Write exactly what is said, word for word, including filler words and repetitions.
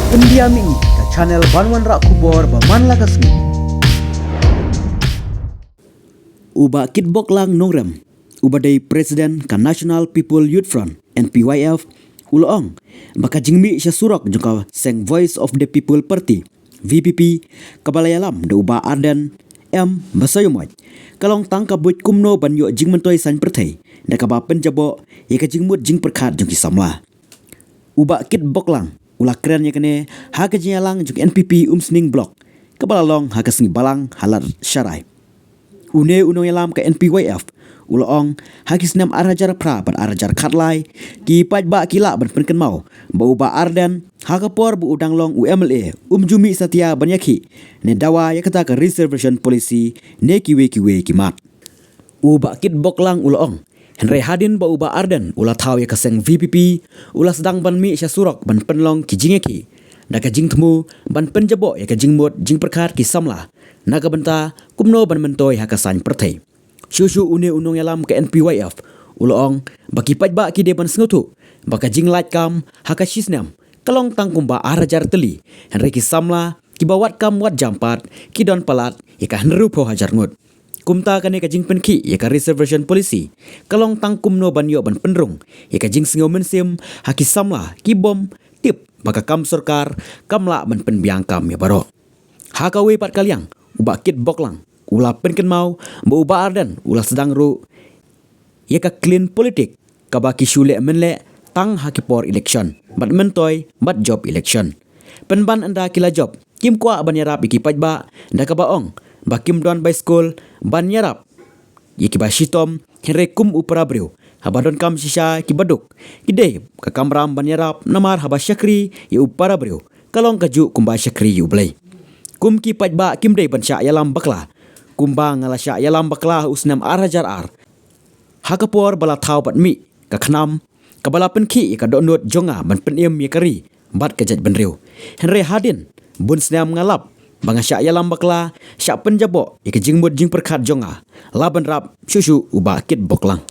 Pyndiam ïa ka channel ban wanrah khubor ba man la ka sngi. U Bah Kitboklang Nongrem, uba dei President ka National People Youth Front, N P Y F, u la ong ba ka jingmih sha surok jong ka seng Voice of the People Party, V P P, kaba la ïalam da u Bah Ardent M Basaiawmoit, ka long tang ka buit kumno ban ïoh jingmyntoi saiñ pyrthei da kaba pynjaboh ïa ka jingmut jingpyrkhat jong ki samla. U Bah Kitboklang u la kren ïa kane ha ka jingïalang jong N P P Umsning Block, kaba la long ha ka sngi Balang ha Lad Sharai. Une u nongïalam ka N P Y F u la ong, ha ki snem ar hajar phra bad ar hajar khatlai, ki paidbah ki lah ban pynkynmaw ba u Bah Ardent, ha ka por ba u dang long u M L A, um ju mih satia ban ïakhih ne dawa ïa kata ka reservation policy ne kiwei kiwei ki mat. U Bah Kitboklang u la ong, hynrei hadien ba u Bah Ardent u la thaw ïa ka seng V P P, u la sdang ban mih sha surok ban pynlong ki jingïakhih da ka jingthmu ban pynjaboh ïa ka jingmut jingpyrkhat ki samla na ka bynta kumno ban myntoi ha ka saiñ pyrthei. Shuh shuh une u nongïalam ka N P Y F u la ong ba ki paidbah ki dei ban sngewthuh ba ka jinglait kam ha ka shisnem ka long tang kumba ar hajar tylli, hynrei ki samla kiba wad kam wad jam pat ki don palat ïa ka hynriewphew hajar ngut. Kumta kane ka jingpynkhih ïa ka reservation policy ka long tang kumno ban ïoh ban pynrung ïa ka jingsngew mynsiem ha ki samla ki bym tip ba ka kam sorkar kam lah ban pynbiang kam ïa baroh. Ha kawei pat ka liang, u Bah Kitboklang u la pynkynmaw ba u Bah Ardent u la sdang ruh ïa ka clean politic, kaba ki shu leh mynleh tang ha ki por election bad myntoi bad jop election. Pynban ynda ki la jop, kim kwah ban ïarap ïa ki paidbah, da kaba ong ba kim don baiskul ban ïarap ïa kiba shitom, hynrei kum u para briew, haba donkam shisha kiba duk, ki dei ka kamram ban ïarap, namar haba shakri ïa u para briew ka long kajuh kumba shakri ïa U Blei. Kum ki paidbah kim dei ban shah ïalam bakla kumba nga la shah ïalam bakla ha u snem ar hajar ar, ha ka por ba la thaw bad mih ka KHNAM, kaba la pynkhih ïa ka dohnud jong nga ban pynim ïa ka ri bad ka jaitbynriew. Hynrei hadien bun snem nga lap ba nga shah ïalam bakla, shah pynjaboh ïa ka jingmut jingpyrkhat jong nga, la bynrap, shuh shuh u Bah Kitboklang.